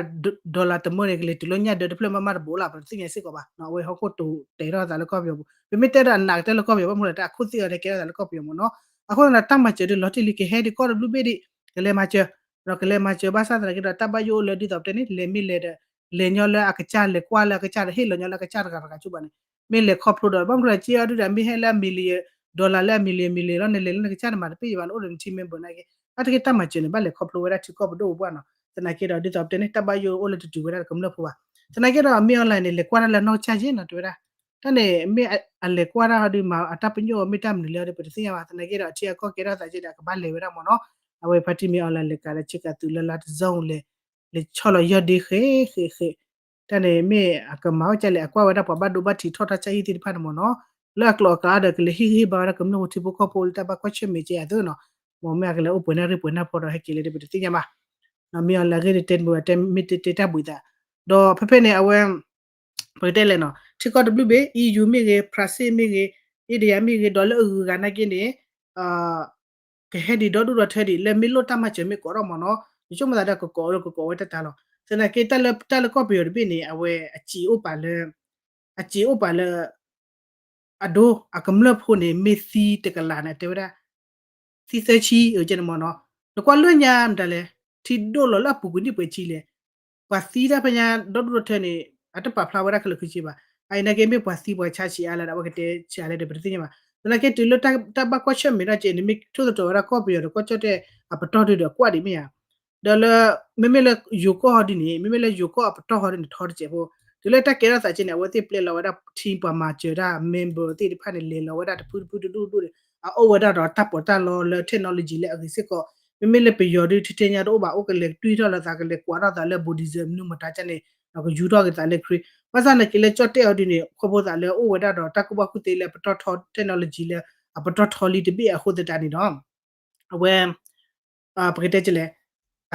dollar တမၢန့ၣ် ကလဲၤတုၤလၢညၣ်ဒၢတဖျၢၣ်မးမးတဘိးလီၤ ပတသ့ၣ်ညါစ့ၢ်ကီးဘၣ် အဝဲဟီၣ်ခိၣ်တိာ်တဲာ်ထီၣ်သးလၢကီၢ်ပယီၤပူၤ ပမ့ၢ်တဲဒီးအနာ်ကတၢၢ်လၢကီၢ်ပယီၤ ဘၣ်မနုၤလဲၣ် တၢ်အခိၣ်သ့ၣ်အီၤန့ၣ် ကဲထီၣ်သးလၢကီၢ်ပယီၤမ့ၢ်နီၤ အဃိသတးဒီးတၢ်မၤစၢၤဒုးလီၤတံၢ်လံ ကဟဲဒုးကီၢ်တဘျုးဘ့ၣ်ဒံး ကလဲၤမၤစၢၤ ဒီးကလဲၤမၤစၢၤဘၣ်ဆၣ်သနာ်က့ဒီး တၢ်ဘၣ်ယိၣ်အိၣ်လၢဒ်သိးပတဲန့ၣ် လဲၤမ့ၢ်လဲၤဒီး လဲၤညီလၢအကစၢ် လဲၤကွၢ်လၢအကစၢ်ဒီး ဟ့ၣ်လီၤညီလၢအကစၢ်တဂၤတဂၤဆိဘၣ်န့ၣ် မ့ၢ်လဲၤခီဖျိဒီး ဘၣ်မနုၤလဲၣ် က့အီၤဒုးဒီး မ့ၢ်ဟဲလၢအ million dollar လၢအ million million လီၤ နလဲၤလၢနကစၢ်နမၤတပ့ၢ်ယဘၣ် နအိၣ်ဒီးန team member နာ်က့ အါတက့ၢ်တၢ်မၤစၢၤန့ၣ် ဘၣ်လဲၤခီဖျိဝဲဒၣ်ထံကီၢ်ပဒိၣ်ပပှၢ်နီၤ သနာ်က့ဒီး ဒ်သိးပတဲန့ၣ် တၢ်ဘၣ်ယိၣ်အိၣ်လၢတတုၤဝဲဒၣ်ကမျၢၢ်ဖိဘၣ် သနာ်က့ဒီး မ့ၢ်အီၤလဲၣ်န့ၣ် လဲၤကွၢ်တၢ်လၢနီၢ်ကစၢ်ယ့ၢ်နီၤ တဲဝဲဒၣ် တၢ်န့ၣ် မ့ၢ်အလဲၤကွၢ်တၢ်ဟီဒုး မၤအတၢ်ပညိၣ်မ့ၢ်တၢ်မနုၤလဲၣ်ဒီး ပတသ့ၣ်ညါဘၣ် သနာ်က့ဒီး အထံအကီၢ်ကဲထီၣ်သးက့ဒီး အကဘၣ်လဲၤဝဲဒၣ်မ့ၢ်နီၤ အဝဲဖါတံၢ်မ့ၢ်အီၤလဲၣ် လဲၤကးဒီးဆ့ကၤသုးလၢလါတစိၤလဲၣ် လဲၤဆီၣ်လီၤယီၢ်ဒ့ဃဲဃဲဃဲ တၢ်န့ၣ်မ့ၢ်အကမၤအိၣ်ကလဲၣ် အကွၢ်ဝဲဒၣ်ပှၤဘၣ်ဒိဘၣ်ထံးထီၣ်တၢ်ဆါဟံၣ်သ့ၣ်တဖၣ်န့ၣ်မ့ၢ်နီၤ လၢအကျိၤအကျဲဒီး ကလဲၤဟ့ၣ်ဂံၢ်ဟ့ၣ်ဘါဝဲဒၣ်ကမျၢၢ်ဖိထံဖိကီၢ်ဖိလၢတၢ်ဘၣ်ကွၢ်ဆၢၣ်မဲာ်ကဲအသိးနီၤ မ့ၢ်မ့ၢ်အကလဲၤအိၣ်ပှဲၤနၢ်ရံၣ်ပှဲၤနၢ်ဖီဒီးဟဲက့ၤလၢဒ်ပတသ့ၣ်ညါဘၣ် မ့ၢ်အီၤလဲၣ်အဂ့ၢ်တတဲတမုာ် တဲမ့ၢ်တတဲတၢ်ဘှံးသး ဒီးဖဲဖဲန့ၣ် အဝဲ ပကတဲလဲၣ်နီၤ ထံကီၢ်တဘျုးဘ့ၣ် E U မ့ၢ်ဂ့ၤ France မ့ၢ်ဂ့ၤ India မ့ၢ်ဂ့ၤ ဒီးလၢအဂုၤအဂၤနာ်က့န့ၣ် ကဟဲဒံးဒီဒူၣ်ဒီထၢဒံး လၢမ့ၢ်လိၣ်တၢ်မၤစၢၤမ့ၢ်ကိးထီၣ်မ့ၢ်နီၤ ယဆိကမိၣ်သးဒီးကကိးဒီးကကိးဝဲတၢ်တၢ်လီၤ သနာ်က့ တၢ်လၢကီၢ်ပယီၤတဘ့ၣ်န့ၣ် အဝဲအစံးအိၣ်ပာ်လၢ အစံးအိၣ်ပာ်လၢ အဒိ အကမျၢၢ်ဖိန့ၣ် မ့ၢ်သံတကလးန့ၣ် တဲဝဲဒၣ် သံသၢဆံအကဲန့ၣ်မ့ၢ်နီၤ နကွၢ်လၢညါမတၤလဲၣ် ထံဒိၣ်လီၤလၢအပူၤကွံာ်နံၣ်ပှဲၤဆံလဲၣ် ပှၤသံတၢ်ဖဲညါဒီဒူၣ်ဒီထၢန့ၣ် အတပာ်ဖျါဝဲဒၣ်ခဲလၢာ်ခဲဆ့ဘၣ် အအံၤနာ်က့မ့ၢ်ပှၤသံပှၤဆါဆံးအါလၢၤဒီး အဝဲကတဲဆံးအါလၢၤဒီး ပတသ့ၣ်ညါဘၣ် သနာ်က့တုၤလၢတၢ်ဘၣ်ကွၢ်ဆၢၣ်မဲာ်ဒၣ်က့ နမ့ၢ်ထိၣ်သတြီၤဝဲဒၣ်ကီၢ်ပယီၤဒီးကီၢ်ကၠီၣ်တဲၣ်အပတီၢ်ဒုဒီးကွၢ်ဒံးမ့ၢ်ဧါ ဒီးလၢ မ့မ့ၢ်လၢယိၤကီၢ်ဟီဒုန့ၣ် မ့မ့ၢ်လၢယိၤကီၢ်အပတီၢ်ဟီဒုန့ၣ် ထီတစဲးဖိ, တုၤလၢတၢ်ကဲထီၣ်သးကဲန့ၣ် အဝဲသ့ၣ်ပျဲလီၤဝဲဒၣ် team ပှၤမၤစၢၤတၢ် member သ့ၣ်တဖၣ်န့ၣ် လဲၤလီၤဝဲဒၣ်တဖုတဖုတဒူၣ်ဒူၣ်န့ၣ် အအိၣ်ဝဲဒၣ်ဒီးတၢ်ပီးတၢ်လီလၢ technology လၢအဂ့ၤစ့ၢ်ကီး, မ့မ့ၢ်လၢပယီၤဒု ထဲထဲညါတအိၣ်ဘၣ် အိၣ်ကလဲၤတွံၢ်ထီၣ်လိာ်သး ကလဲၤကွၢ်ထီၣ်သးလၢ Buddhism မနုၤမတၤကန့ၣ် ကယူၤထီၣ်က့ၤသးလၢခရံာ်, ဘၣ်ဆၣ်သနာ်က့လၢကၠီၣ်တဲၣ်အီၤဒုန့ၣ် ခီဖျိသးလၢအိၣ်ဝဲဒၣ်ဒီးတၢ်ကူၣ်ဘၣ်ကူၣ်သ့လၢပတီၢ်ထီ technology လၢအပတီၢ်ထီလံတဘ့ၣ်အဃိသတးန့ၣ်ဒီး အဝဲ ပကတဲကလဲၣ်,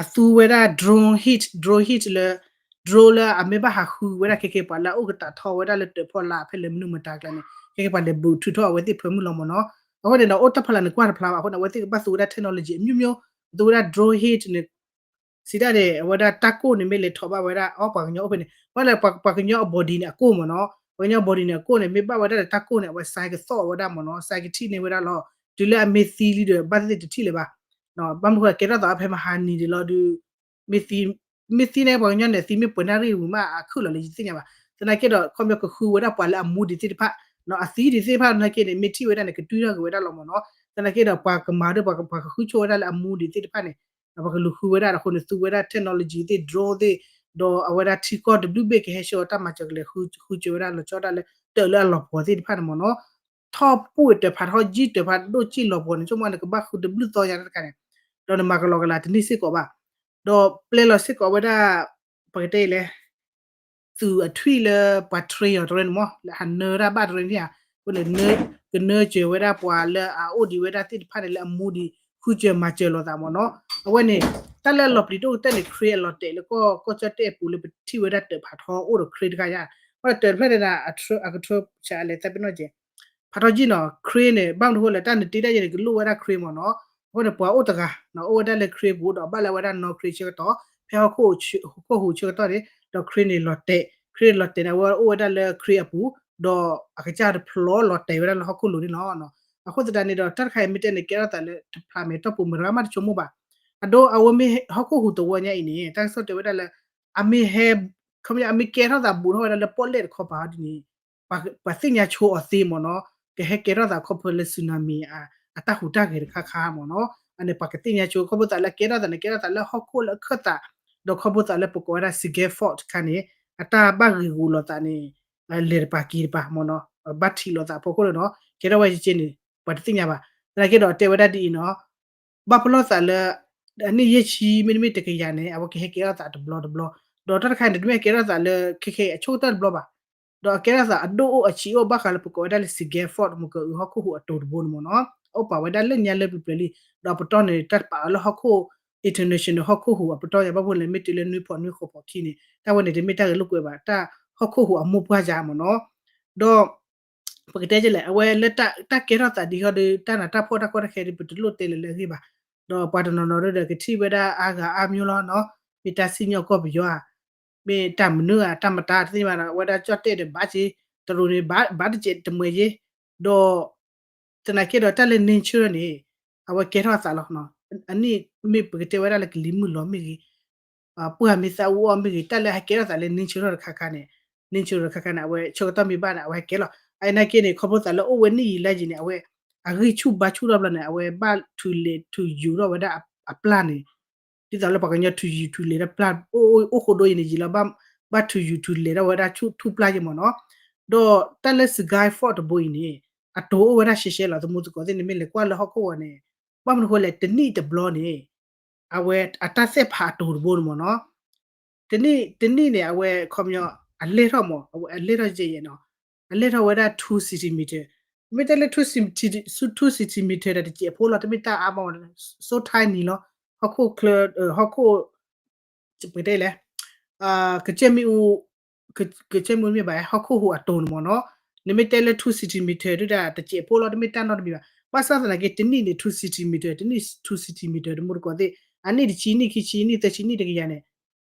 အသူဝဲဒၣ် drone hit, drone hit လၢ drone လၢအမ့ၢ်ဘၣ်ဟးဃုဝဲဒၣ်ခဲကဲပှၤလၢအအိၣ်ကတးထီဝဲဒၣ်လၢတၢးဖီလာ်ဖဲလဲၣ်မနုၤမတၤကျါန့ၣ် ခဲကဲပှၤလဲၤဘုးထုးထီၣ်အဝဲသ့ၣ်ဖၢမုၢ်လီၤမ့ၢ်နီၤ, အဃိန့ၣ်ဒီး အိၣ်တၢ်ဖီလာ်န့ၣ်ကွၢ်တဖျါဘၣ်အဃိန့ၣ် အဝဲသ့ၣ်ကဘၣ်သူဝဲဒၣ် technology အမျိုးမျိုး, သူဝဲဒၣ် drone hit န့ၣ် စံးဒၣ်န့ၣ် အဝဲဒၣ်တၢ်ကိၢ်န့ၣ်မ့ၢ်လဲၤထီၣ်ဘၣ်ဝဲဒၣ် အီ ပှၤကညီအိၣ်ဖဲန့ၣ် ဘၣ်လၢပှၤကညီ body န့ၣ် အကိၢ်မ့ၢ်နီၤ, ပှၤကညီ body န့ၣ် အကိၢ်န့ၣ် မ့ၢ်ဘၣ်ဝဲဒၣ်ဒီးတၢ်ကိၢ်န့ၣ် အဝဲစဲကသီၣ်ဝဲဒၣ်မ့ၢ်နီၤ, စဲကထံၣ်န့ၢ်ဝဲဒၣ်လီၤ, တုၤလၢအမ့ၢ်သံလံဒီး ဘၣ်သ့ၣ်သ့ၣ်တထံၣ်လၢၤဘၣ်, ဘၣ်မနုၤဃိကဲထီၣ်သးဖဲမဟါနံၤဒံးလီၤဒုး မ့ၢ်သံန့ၣ် ပှၤကညီန့ၣ် သံမ့ၢ်ပှဲၤနၣ်ရံၣ်ဝံၤမး အခုၣ်လီၤလၢယသ့ၣ်ညါဘၣ်, သနာ်က့ဒီး ခီပညီကဃုဝဲဒၣ်ပှၤလၢအမူဒံးသ့ၣ်တဖၣ်, အသံဒံးသ့ၣ်တဖၣ်သနာ်က့န့ၣ် မ့ၢ်ထံၣ်ဝဲဒၣ်န့ၣ် ကတွံၢ်ထီၣ်က့ၤဝဲဒၣ်လီၤမ့ၢ်နီၤ, သနာ်က့ဒီး ပှၤကမၤဒီး ပှၤကဃုဆိဝဲဒၣ်လၢအမူဒံးသ့ၣ်တဖၣ်န့ၣ် ပှၤကလူၤဃုဝဲဒၣ်အဃိန့ၣ် သူဝဲဒၣ် technology သ့ၣ် drone သ့ၣ်, ဒီးအဝဲဒၣ်ထံကီၢ်တဘျုးဘ့ၣ်ကဟဲဆှၢအီၤတၢ်မၤစၢၤကလဲၤဃုစၢၤဝဲဒၣ်လီၤဆီဒၣ်လၢ တၢးလၢအလီၤပှီၤသ့ၣ်တဖၣ်န့ၣ်မ့ၢ်နီၤ, ထီၣ်ပှဲၤတၢးဖးထီ ယံၢ်တၢးဖးဒိၣ်ကံၣ်လီၤပှီၤန့ၣ် ဆိကမိၣ်န့ၣ် ကဘၣ်ဃုတဘျုးသီညါတခါန့ၣ်, ဒီးနမၤကလီကလီတန့ၢ်စ့ၢ်ကီးဘၣ်, ဒီးပျဲလီၤစ့ၢ်ကီးဝဲဒၣ် ပကတဲလဲၣ် သူးအထွံၣ်လၢပှၤ train အီၤတရၢန့ၣ်မ့ၢ် လၢဟးနၢတၢ်ဘၣ်တရၢန့ၣ်ဧါ, အဃိန့ၣ် ကနၢစၢၤဝဲဒၣ်ပှၤလၢအအိၣ်ဒံးဝဲဒၣ်သ့ၣ်တဖၣ်န့ၣ် လၢအမူဒံး ဃုစၢၤမၤစၢၤလိာ်သးမ့ၢ်နီၤ, အဝဲန့ၣ် တၢ်လၢအလီၤပျံၤတအိၣ်ကတၢၢ်န့ၣ် ခရံာ်အလီၤတဲာ်လၢကီၢ်ကၠီၣ်တဲၣ်အပူၤလၢပထံၣ်ဝဲဒၣ်တၢးဖးထီ အိၣ်ဒီးခရံာ်တခါယါ, ဘၣ်ဒီးတၢးတဖျၢၣ်န့ၣ် အကထၢဆးလဲၤသးပ့ၤနီၣ်ကဲ ဖးထီကံၣ်နီၤ ခရံာ်န့ၣ် ဘၣ်မနုၤအဃိလဲၣ် တၢ်နတ့တၢ်ယဲၢ်န့ၣ် ကလိၣ်ဝဲဒၣ်ခရံာ်မ့ၢ်နီၤ, အဃိန့ၣ် ပှၤအိၣ်တဂၤ အိၣ်ဝဲဒၣ်လၢခရံာ်ပူၤ ဒီးဘၣ်လၢအဝဲဒၣ်နီၢ်ခရံာ်ဆၢကတီၢ် ဖဲဟီၣ်ခိၣ်ဟူးဆၢကတီၢ်န့ၣ် ဒီးခရံာ်န့ၣ်လီၤတဲာ် ခရံာ်န့ၣ်လီၤတဲာ်န့ၣ် အဝဲအိၣ်ဝဲဒၣ်လၢခရံာ်အပူၤ ဒီးအကစၢ်တဖျိးလီၤတဲာ်ဝဲဒၣ်လၢဟီၣ်ခိၣ်လိၤန့ၣ်လီၤ. အဃိသတးန့ၣ်ဒီး တၢ်တခါအံၤမ့ၢ်တဲန့ၣ် ကဲထီၣ်သးလၢတဖျးမဲာ်တီၢ်ပူၤ မတၤဂၤမးတဆိကမိၣ်ဘၣ်. အဒိ အဝဲမ့ၢ်ဟီၣ်ခိၣ်ဟူးသဝီညါအံၤန့ၣ် တၢ်ကစီၣ်တဲဝဲဒၣ်လၢ အမ့ၢ်ဟဲ ခီပညီ အမ့ၢ်ကဲထီၣ်သးဘူးထီၣ်ဝဲဒၣ်လၢပီၣ်လဲၣ်တခီပၤဟီဒ်န့ၣ် ပှၤသ့ၣ်ညါဆိအီၤသ့မ့ၢ်နီၤ, ကဟဲကဲထီၣ်သးခီဖျိလၢ tsunami အတၢ်ဟူးတၢ်ဂဲၤတခါခါမ့ၢ်နီၤ, အန့ၣ် ပှၤကသ့ၣ်ညါဆိ ခီဖျိသးလၢကဲထီၣ်သးန့ၣ် ကဲထီၣ်သးလၢဟီၣ်ခိၣ်လၢအခၢၣ်သး, ဒီးခီဖျိသးလၢပကိးဝဲဒၣ် Seagal Fault တခါန့ၣ် အတၢ်ဘၣ်ဂ့ၤဂူာ်လိာ်သးန့ၣ် လဲၤတပၤက့ၤတပၤမ့ၢ်နီၤ, ဘၣ်ထံးလိာ်သးဖီခိၣ်လၢနီၤ ကဲထီၣ်ဝဲက့န့ၣ် ပှၤတသ့ၣ်ညါဘၣ်. သနာ်က့ဒီးတဲဝဲဒၣ်ဒ်အံၤနီၤ ဘၣ်ပလီၢ်သးလၢ အနံၣ်ယဲၢ်ဆံ မ့တမ့ၢ်တကယၤန့ၣ် အဝဲကဟဲကဲထီၣ်သးတဘျီတဘျီ, ဒီးတၢ်တခါန့ၣ် တမ့ၢ်ကဲထီၣ်သးလၢ ခဲခဲအံၤအဆိကတၢၢ်တဘျီဘၣ်, ဒီးအကဲထီၣ်သးအဒိၣ်အိၣ်အဆံးအိၣ်ဘၣ်ဃးလၢပကိးဝဲဒၣ်လၢ Seagal Fault မ့ၢ်ကအုးဟီၣ်ခိၣ်ဟူးအတိၤတဘိန့ၣ်မ့ၢ်နီၤ, အအိၣ်ပာ်ဝဲဒၣ်လၢညါလၢပျၢၤပျၢၤလံ, ဒီးအပတီၢ်န့ၣ် တၢ်ပာ်အီၤလၢဟီၣ်ခိၣ် international ဟီၣ်ခိၣ်ဟူးအပတီၢ်ယါ ဘၣ်ဖဲလဲၣ် မ့ၢ်တုၤလၢနွံဖီးနွံဃိးဖီးခံန့ၣ် တၢ်ဝဲန့ၣ် တမ့ၢ်တၢ်ဂဲၤလိာ်ကွဲဘၣ် တၢ်ဟီၣ်ခိၣ်ဟူးအမိၢ်ပှၢ်ယါမ့ၢ်နီၤ, ဒီး ပကတဲကလဲၣ် အဝဲလၢတၢ်ကဲထီၣ်သးဒ်ဟီဒီး တၢ်နးတၢ်ဖှီၣ်တၢ်ကီတၢ်ခဲဒ် ပတလိၣ်တဲလၢၤလၢအဂ့ၢ်ဘၣ်, ဒီးပှၤတနီၤနီၤဒီးကထံၣ်ဝဲဒၣ်အါဂၤအါမျိုးလီၤနီၤ, မ့ၢ်တၢ်စံၣ်ညီၣ်ကွီၢ်ပယီၤဧါ, မ့ၢ်တၢ်မနုၤဧါ တၢ်မတၤတသ့ၣ်ညါဘၣ်နီၤ, အဝဲဒၣ်ကၠီၣ်တဲၣ်ဒီးဘၣ်က့ၤ, တရူးန့ၣ် ဘၣ်တစဲးတမှဲၤက့ၤ, ဒီး သနာ်က့ဒီးတၢ်လၢ nature န့ၣ် အဝဲကဲထီၣ်အသးလီၤ. အနံၣ်မ့ၢ်ပကတဲဝဲဒၣ်လၢကလံၤမုၢ်လီၤမ့ၢ်ဂ့ၤ, ပှၢ်မ့ၢ်သးအူအီၣ်မ့ၢ်ဂ့ၤ, တၢ်လၢဟဲကဲထီၣ်သးလၢ nature တခါခါန့ၣ်, nature တခါခါန့ၣ် အဝဲဆၢကတီၢ်မ့ၢ်ဘၣ်န့ၣ် အဝဲဟဲကဲလီၤ. အနာ်က့န့ၣ် ခီဖျိသးလၢအိၣ်ဝဲနံၣ်ယံာ်လါယံာ်န့ၣ် အဝဲ အဂံၢ်ဆူၣ်ဘါဆူၣ်ထီၣ်ဘျီန့ၣ် အဝဲဘၣ်ထုးလဲၤထုးယူၤထီၣ်ဝဲဒၣ်အပျၢ်န့ၣ် ဒ်သိးလၢပှၤကညီထုးယူၤထုးလဲၤတၢ်ပျၢ် အိၣ်ဃိဒိအံၤန့ၣ် ယံာ်လီၤ ဘၣ်ထုးယူၤထုးလဲၤထီၣ်ဝဲဒၣ်ဆူၣ်ထူၣ်ပျၢ်ယံာ်မ့ၢ်နီၤ. ဒီးတၢ်လၢ Seagal Fault တဘိအံၤန့ၣ် အတိၤအိၣ်ဝဲဒၣ်ရှဲရှဲလီၤ. သမူသကိးသ့ၣ်န့ၣ် မ့ၢ်လဲၤကွၢ်လၢဟီၣ်ခိၣ်ဂီၤန့ၣ် ဘၣ်မနုၤဃိလဲၣ် တနံၣ်တဘျီန့ၣ် အဝဲအတၢ်သဲၣ်ဖးအတိၤတဘိန့ၣ်မ့ၢ်နီၤ တနံၣ်တနံၣ်န့ၣ် အဝဲခီပညီ အလဲၢ်ထီၣ်မ့ၢ် အဝဲအလဲၢ်ထီၣ်ယဲၢ်ယဲၢ်နီၤ အလဲၢ်ထီၣ်ဝဲဒၣ် two centimeter မ့ၢ်တဲလၢ two centimeter two centimeter ဒီးတစဲးဖိလီၤ တမ့ၢ်တၢ်အါမး so tiny လီၤ ဟီၣ်ခိၣ်ချၢ ဟီၣ်ခိၣ် ပကတဲလဲၣ် ကစၢၢ်မ့ၣ်အူ ကစၢၢ်မ့ၣ်အူမ့ၢ်ဘၣ် ဟီၣ်ခိၣ်ဟူးအတိၤန့ၣ်မ့ၢ်နီၤ နမ့ၢ်တဲလၢ two centimeter ဒုးဒၣ်တစဲးဖိလီၤ တမ့ၢ်တၢ်နီတမံၤဘၣ် ဘၣ်ဆၣ်သနာ်က့ တနံၣ်န့ၣ် two centimeter တနံၣ် two centimeter တမူတကိးသ့ၣ် အနံၣ်တဆံ နံၣ်ခံဆံ နံၣ်သၢဆံ နံၣ်တကယၤန့ၣ်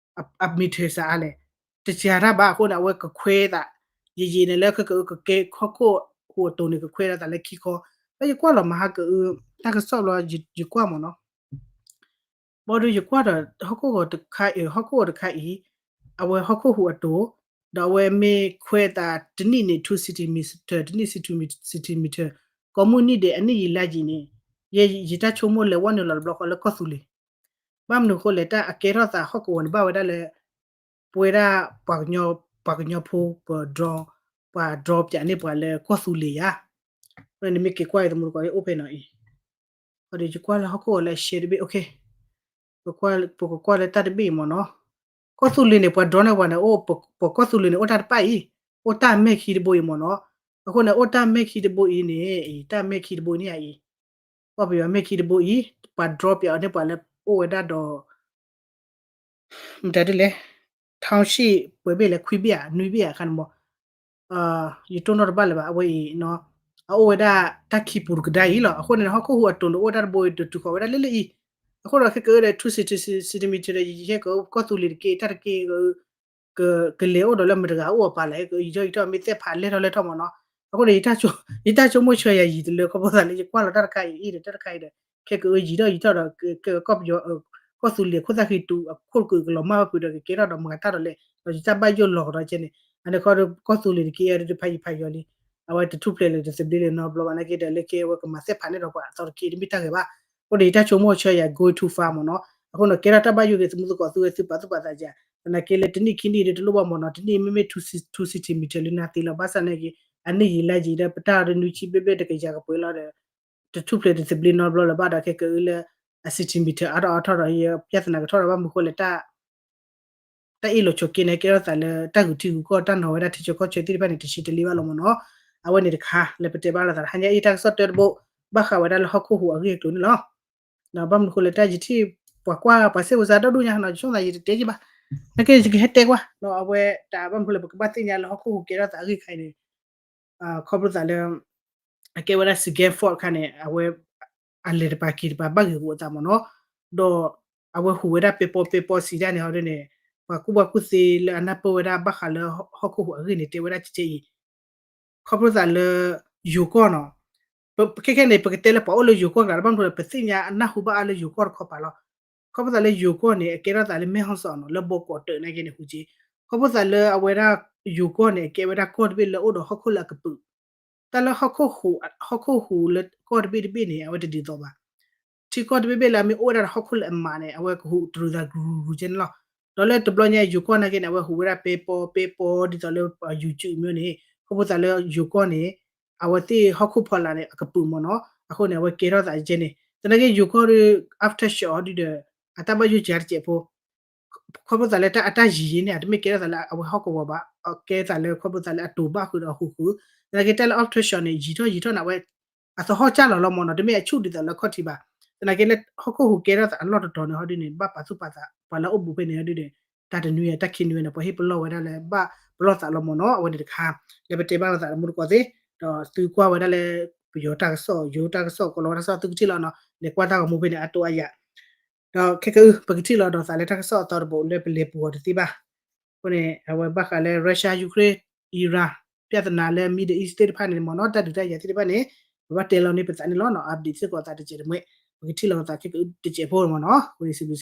အ meter စးအါလဲၣ် တစှၤတၢ်ဘၣ်အဃိန့ၣ် အဝဲကခွဲးသး ယံာ်ယံာ်န့ၣ်လၢကကကဲဟီၣ်ခိၣ်ဟူးအတိၤန့ၣ် ကခွဲးဒီးသးလၢခံခီ လၢယကွၢ်လီၤမဟါကအု တၢ်ကစီၣ်လီၤ ယကွၢ်မ့ၢ်နီၤ ဘၣ်ဒီးယကွၢ်ဒီး ဟီၣ်ခိၣ်ဂီၤတခါအံၤ ဟီၣ်ခိၣ်ဂီၤတခါအံၤ အဝဲဟီၣ်ခိၣ်ဟူးအတိၤ ဒီးအဝဲမ့ၢ်ခွဲးသးတနံၣ်န့ၣ် two centimeter တနံၣ် centimeter ကိးမုၢ်နံၣ်ဒဲး အနံၣ်ယံာ်လါယံာ်န့ၣ် ယတၢ်ဆိကမိၣ်လဲၤဝဲနုာ်လီၤတဘျီဃီလၢကီၢ်သူလ့ၤ ဘၣ်မနုၤအဃိလဲၣ် တၢ်အကဲထီၣ်သးဟီၣ်ကဝီၤန့ၣ် ဘၣ်ဝဲဒၣ်လၢ ပဝဲဒၣ် ပှၤကညီဖိ ပဒြီ ပှၤဒြီပၠးန့ၢ်ပှၤလၢကီၢ်သူလ့ၤယါ, နမ့ၢ်က့ၤကွၢ်အံၤ တမူတကိးအိၣ်ဖဲနီၤအံၤ, ဒီးယကွၢ်လၢဟီၣ်ခိၣ်အီၤလၢအရှဲတဘ့ၣ် ပကကွၢ်လၢတၢ်တဘ့ၣ်အံၤမ့ၢ်နီၤ, ကီၢ်သူလ့ၤန့ၣ် ပှၤဒြီန့ၢ်ပှၤန့ၣ် အိၣ် ပကီၢ်သူလ့ၤန့ၣ် အိၣ်တၢ်တပၣ်အံၤ, အိၣ်တၢ်မဲာ်ခံတဘိအံၤမ့ၢ်နီၤ, အဃိန့ၣ် အိၣ်တၢ်မဲာ်ခံတဘိအံၤန့ၣ် တၢ်မဲာ်ခံတဘိန့ၣ်အံၤ ကီၢ်ပယီၤမဲာ်ခံတဘိအံၤ ပှၤဒြီပၠးအီၤန့ၢ်ပှၤလၢအိၣ်ဝဲဒၣ်ဒီး မတၤဒ်လဲၣ် township ပှဲၤဘ့ၣ်လဲၣ် ခွံဘ့ၣ်ဧါ နွံဘ့ၣ်ဧါအခါန့ၣ်မ့ၢ် ယတိၢ်နီၣ်တဘၣ်လၢၤဘၣ် အဝဲအံၤ အအိၣ်ဝဲဒၣ်တၢ်ခံပူၤတကဒါအံၤလီၤ. အဃိန့ၣ် ဟီၣ်ခိၣ်ဟူးအတိၤန့ၣ် အိၣ်ဝဲဒၣ်တဘိအံၤ တတုၤဃီၤဝဲဒၣ်လၢလၢအံၤ, အဃိဒီးခဲကအုဒီး two centimeter ဒီး ယဟဲကီၢ်သူလ့ၤတက့ၢ် တၢ်တက့ၢ် ကလဲၤအိၣ်ဒီးလၢမတၤတဂၤအိၣ်အပၤလဲၣ် ယံာ်ထီၣ်ယံာ်ထီၣ်မ့ၢ်သဲၣ်ဖးလဲၢ်ထီၣ်လဲၢ်ထီၣ်မ့ၢ်နီၤ, အဃိန့ၣ် ယတၢ်ဆိကမိၣ်ဆၢယၤယံာ်တလၢ ခီဖျိသးလၢယကွၢ်လီၤတၢ်တခါအံၤဒီး တၢ်တခါအံၤဒီး ခဲကအုယံာ်ထီၣ်ယံာ်ထီၣ်ဒီး ကီၢ်ပယီၤ ကီၢ်သူလ့ၤအခိၣ်သၣ်ဃံတုၤအခိၣ်ကလီၤမၢ်ဝဲဖုးဒီး ကကဲထီၣ်ဒီးမတၤတၢ်ဒီးလဲၣ် ဒီးယတၢ်ဘၣ်ယိၣ်လီၤကဒီးကဲန့ၣ် အန့ၣ်ခီဒီး ကီၢ်သူလ့ၤတက့ၢ် အဒုးဖးယံၤဖးယီၤလံ အဝဲတထူၣ်ဖျဲးလၢတသဘျ့လၢၤနီတဘျီဘၣ်နာ်က့ဒီး လၢကဲဝဲကမၤသဲၣ်ဖးန့ၢ်ဒီးပှၤအသီတက့ၢ် တမ့ၢ်တၢ်ဂ့ၤဘၣ်. အဃိန့ၣ် ယတၢ်ဆိကမိၣ်ဆၢယၤ going too far မ့ၢ်နီၤ, အဃိန့ၣ် ကဲထီၣ်တၢ်ဘၣ်ယိၣ်ဂ့ၤ သမူသကိးသုဝဲသုပာ်သူၣ်ပာ်သးယၤ သနာ်က့လၢတနံၣ်ခံနံၣ်ဒီးတလိၣ်ဘၣ်မ့ၢ်နီၤ, တနံၣ်မ့မ့ၢ် two centimeter လၢနၤသ့လီၤ ဘၣ်ဆၣ်နာ်က့ အနံၣ်ယံာ်လါယံာ်ဒီး ပတၢ်ဒီးနွံဆံဘျဲၣ်ဘျဲၣ်တကယၤကပှဲၤလီၤဒီး တထူၣ်ဖျဲးတသဘျ့နီတဘျီလၢၤဘၣ်ဒီး ခဲကအုလၢ အ centimeter အါထီၣ်အါထီၣ်ဒီး ယပြဿနာကထီၣ်ဒီး ဘၣ်မနုၤဃိလဲၣ် တၢ်အ့ၣ်လိာ်ဆိးက့န့ၣ် ကဲထီၣ်သးလၢတၢ်ဂုာ်ထံဂုာ်ကီၢ် တၢ်နီၤဝဲဒၣ်ထံဆၢကီၢ်ဆၢသ့ၣ်တဖၣ်န့ၣ် တဆံတလ့ဘၣ်လီၤမ့ၢ်နီၤ. အဝဲန့ၣ်တခါ လၢပတဲဘၣ်လိာ်သး ဟါညါအံၤတၢ်ကစီၣ်တၢတဘိ ဘၣ်ဃးဝဲဒၣ်လၢဟီၣ်ခိၣ်ဟူးအဂ့ၢ်အကျိၤန့ၣ်လီၤ. ဘၣ်မနုၤဃိလဲၣ် တၢ်ယထံၣ်ပှၤကွၢ်ပှၤစ့ၢ်ကီးစးဒီဒူၣ်ညါနီၤ ယဆိကမိၣ်သးယတတဲက့ၤဘၣ်, နာ်က့ယကဟဲတဲကွၢ် အဝဲတၢ်ဘၣ်မနုၤဃိလဲၣ် ပကဘၣ်သ့ၣ်ညါလၢဟီၣ်ခိၣ်ဟူးကဲထီၣ်သးအဂ့ၢ်ခါအံၤန့ၣ် ခီဖျိသးလၢ အကဲဝဲဒၣ် second fault အခါန့ၣ် အဝဲ အလဲၤတပၤက့ၤတပၤဘၣ်ဂ့ၤဂီၤအသးမ့ၢ်နီၤ, ဒီးအဝဲဟူးဝဲဒၣ်ပဲပီပဲပီစံးဒၣ်န့ၣ်ဟီဒ်န့ၣ် ပှၤကူၣ်ဘၣ်ကူၣ်သ့လၢအနၢ်ပၢၢ်ဝဲဒၣ်ဘၣ်ဃးလၢဟီၣ်ခိၣ်ဟူးအဂ့ၢ်န့ၣ် တဲဝဲဒၣ်ကဲကဲအံၤ ခီဖျိသးလၢ ယိၤကီၢ်နီၤ, ပခဲခဲန့ၣ် ပကတဲလၢပှၤအိၣ်လၢယိၤကီၢ်ကျါ ဘၣ်မနုၤလဲၣ် ပသ့ၣ်ညါအနၢ်ဟူဘၣ်အါလၢယိၤကီၢ်တခီပၤလီၤ. ခီဖျိသးလၢယိၤကီၢ်န့ၣ် အကဲထီၣ်သးလၢမဲၢ်ဟီၣ်စီၣ်နီၤ လၢဘီကီးတၢၢ်နာ်က့န့ၣ် ဟူးက့ၤ, ခီဖျိသးလၢအဝဲဒၣ်ယိၤကီၢ်န့ၣ် အကဲဝဲဒၣ်ကီၢ်တဘ့ၣ်လၢအိၣ်ဒီးဟီၣ်ခိၣ်လၢအကပုာ် တၢ်လၢဟီၣ်ခိၣ်ဟူးလၢကီၢ်တဘ့ၣ်တဘ့ၣ်န့ၣ် အဝဲတဒ်သိးဘၣ်. ထံကီၢ်တဘ့ၣ်ဘ့ၣ်လၢအမ့ၢ်အိၣ်ဝဲဒၣ်ဒီးဟီၣ်ခိၣ်လၢအမးန့ၣ် အဝဲကဟူးတရူးသးဂုၤဂုၤကဲန့ၣ်လီၤ. ဒီးလၢတဘျီညါယိၤကီၢ်နာ်က့န့ၣ် အဝဲဟူးဝဲဒၣ်ပဲပီပဲပီဒ်သိးလၢ YouTube မျိုးန့ၣ် ခီဖျိသးလၢယိၤကီၢ်န့ၣ် အဝဲသ့ၣ်ဟီၣ်ခိၣ်ဖီလာ်န့ၣ် အကပုာ်မ့ၢ်နီၤ, အဃိန့ၣ် အဝဲကဲထီၣ်သးကဲန့ၣ် သနာ်က့ယိၤကီၢ်ဒီး aftershock ဒ်ဒီး အတၢ်ဘၣ်ယိၣ်စှၤတစဲးဖိ ခီဖျိသးလၢတၢ်အတၢ်ယံၤယံၤန့ၣ် အတမ့ၢ်ကဲထီၣ်သးလၢ အဝဲဟီၣ်ကဝီၤဘၣ်, ကဲသးလၢခီဖျိသးလၢအတိၤဘၣ်ဃုာ်ဒီးအဃုာ်ဃုာ်, သနာ်က့တၢ်လၢ aftershock န့ၣ် ယံၤထီၣ်ယံၤထီၣ်န့ၣ် အဝဲ အသဟီၣ်ကၢ်လီၤလီၤမ့ၢ်နီၤ, တမ့ၢ်အဆူၣ်ဒ်သိးလၢခီၣ်ထံးဘၣ်. သနာ်က့လၢဟီၣ်ခိၣ်ဟူးကဲထီၣ်သးအလီၢ်တတီၤန့ၣ်ဟီဒ်န့ၣ် ဘၣ်ပာ်သူၣ်ပာ်သး ပှၤလၢအအိၣ်ဘူးဖဲန့ၣ်ဟီဒ်န့ၣ် တၢ်တနွံတၢ်ခံနွံန့ၣ် ပှၤဟ့ၣ်ပလီၢ်ဝဲဒၣ်လၢဘၣ်ပလီၢ်သးလီၤမ့ၢ်နီၤ, အဝဲန့ၣ်တခါ လၢပတဲဘၣ်လိာ်သးတမူတကိးသ့ၣ်, ဒီးသုကွၢ်ဝဲဒၣ်လၢ ပယီၤတၢ်ကစီၣ် ယိၤတၢ်ကစီၣ် ကီၤလၤဝါတၢ်ကစီၣ် သုကထံၣ်လီၤနီၤ, လဲၤကွၢ်တၢ်ဂီၤမူဖဲန့ၣ် အတိအယၤ ဒီးခဲကအု ပကထံၣ်လီၤဒီးသးလၢတၢ်ကစီၣ်အသီတဘိလၢပလဲၤပူၤအီၤတသ့ဘၣ်. အဃိန့ၣ် အဝဲဘၣ်ဃးလၢ Russia Ukraine Iran ပြဿနာလၢ Middle East သ့ၣ်တဖၣ်န့ၣ်မ့ၢ်နီၤ, တၢ်ဒုးတၢ်ယၤသ့ၣ်တဖၣ်န့ၣ် ပဘၣ်တဲလီၤန့ၢ်ပသးန့ၣ်လီၤနီၤ, update စ့ၢ်ကီးသးတစဲးတမှဲ, ပကထံၣ်လီၤသးခဲကအုတစဲးဖိမ့ၢ်နီၤ, အဃိန့ၣ်